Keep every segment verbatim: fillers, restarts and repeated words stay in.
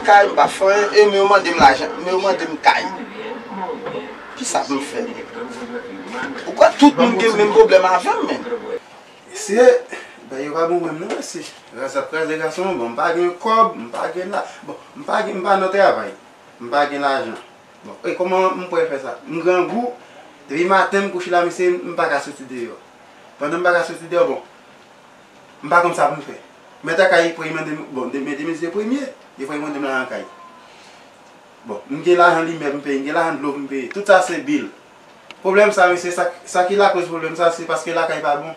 Kay, m pa fè anyen, e men yo mande m lajan, men yo mande m kay. Kisa pou m fè? Ou kwè tout moun gen menm pwoblèm avè m, men? Mesye, bagay yo pa bon pou mwen non, mesye. Rès ap kraze gason, bon, m pa gen kòb, m pa gen la, bon, m pa gen, m pa nan travay, m pa gen lajan. Bon, e kòman m pral fè sa? M grangou, depi maten m kouche la, mesye, m pa ka soti deyò. Pandan m pa ka soti deyò, bon, m pa konn sa pou m fè. Mèt a kay pral mande m, bon, de, men de mesye premye, yo pral mande m lajan kay. Bon, m gen lajan limyè m peye, m gen lajan dlo m peye. Tout sa se bil. Pwoblèm sa, mesye, sa, sa ki lakoz pwoblèm sa, se paske lakay pa bon.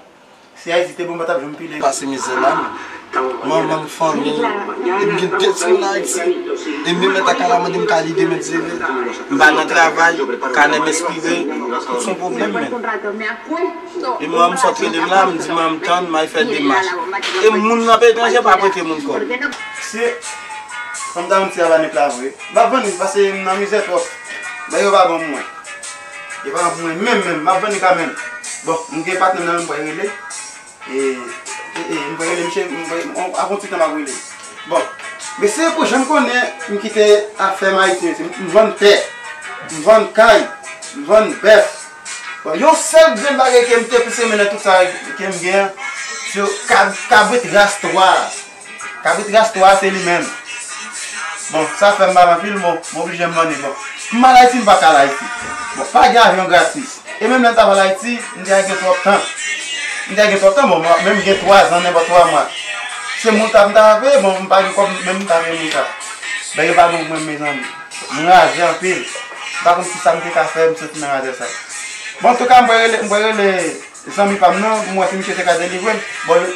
Si Ayiti te bon, m pa t ap janm pile. Pase mizè la, men. Manman m, fanmi, e m gen de timoun Ayiti. E menm lè ta ka la mande m ka lide men seve. M pa nan travay, kanè m espire, tout se yon pwoblèm, men. E mwen, m sot rele m la, m di mwen m tann, m al fè demach. E moun nan peyi etranje pa prete moun kòb. Se, kòm ta yon ti abanik la vre. M ap vann li, pase m nan mizè twòp. Bagay yo pa bon pou mwen. Yo pa bon pou mwen, menm, menm, m ap vann li kanmenm. Bon, m gen patnè m nan, m pral rele. E, e, e, m pral rele misye, m pral, m, ap yon ti tan m ap rele. Bon, mesye, pou jan m konnen, m kite afè m Ayiti, mesye, m vann tè, m vann kay, m vann bèf. Bon, yon sèl grenn bagay ke m te plis renmen nan tout sa ke m gen an, se kab-, kabrit ras twa a. Kabrit ras twa a, se li menm. Bon, sa fè m mal anpil, bon, m oblije m vann li. Bon, m al Ayiti, m pa ka al Ayiti. Bon, pa gen avyon gratis. E menm lè m t ap al Ayiti, m te gen twòp tan. M te gen twòp tan, bon, mwen, menm gen twa zan, nenpòt twa mwa. Se moun sa m ta peye, bon, m pa gen kòb, menm m ta peye moun sa. Bagay yo pa bon pou mwen, mezanmi. M raze anpil. M pa konn kisa m te ka fè, m soti nan razè sa. Bon, antouka, m pral rele, m pral rele zanmi pa m nan, m wè si misye te ka delivre m. Bon,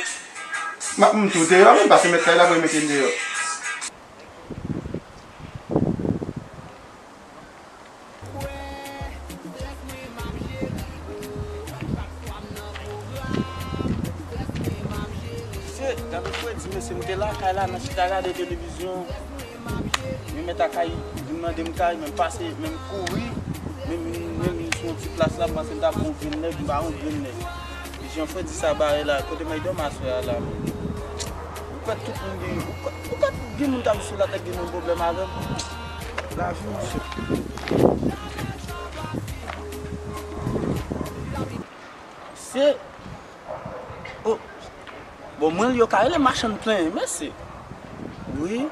m ap, m tou deyò, menm, paske mèt kay la voye mete m deyò. Mesye, gade fredi, mesye, m te lakay la, nan chita gade televizyon. Yo mèt a kay, vin mande m kay, men m pase, men m kouri, men m, men m sou yon ti plas la, m panse m t ap yon grenn nèg, m pa yon grenn nèg. Jan fredi sa bare la, kote m al dòmi aswè a la, men. Ou kwè tout moun gen, ou kwè, ou kwè gen moun k ap sou latè gen menm pwoblèm avè m? Lavi, mesye. Se, oh, bon, mwen, yo ka rele m machann plenyen, mesye. Wi.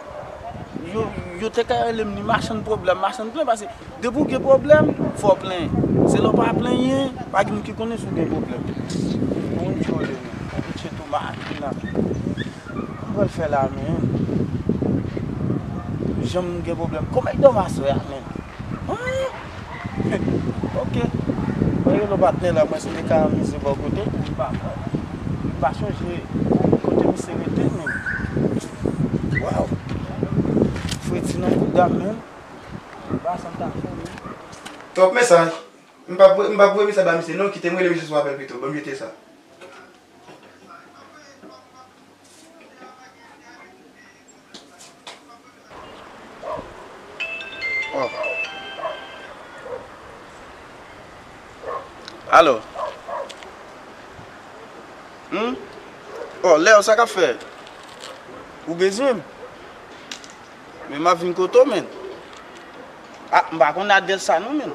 Yo, yo te ka rele m ni machann pwoblèm, machann plenyen, paske depi w gen pwoblèm, fò w plenyen. Se lè w pa plenyen, pa gen moun ki konnen si w gen pwoblèm. Bon, m di w le, men. Pitye tou, m a ap vin la. M pral fè la, men. Jan m gen pwoblèm. Kòman m dòmi aswè a, men? Anyen. Ok. Mwen rele yon patnè la, mwen si li ka anmize bò kote, li pa pran. Li pa chonje kote misye rete, men. Waw. Fredi nan bouda m, men. Li pa sa m ta fè, men. Twòp mesaj. M p ap, m p ap voye mesaj ba misye, non, kite m rele misye sou apèl pito. Ban m jete sa. Oh. Alo. Hmm? Oh, Leo, sa k ap fèt? Ou bezwen m? Men m ap vin kote w, men. Ah, m pa konn adrès sa non, men.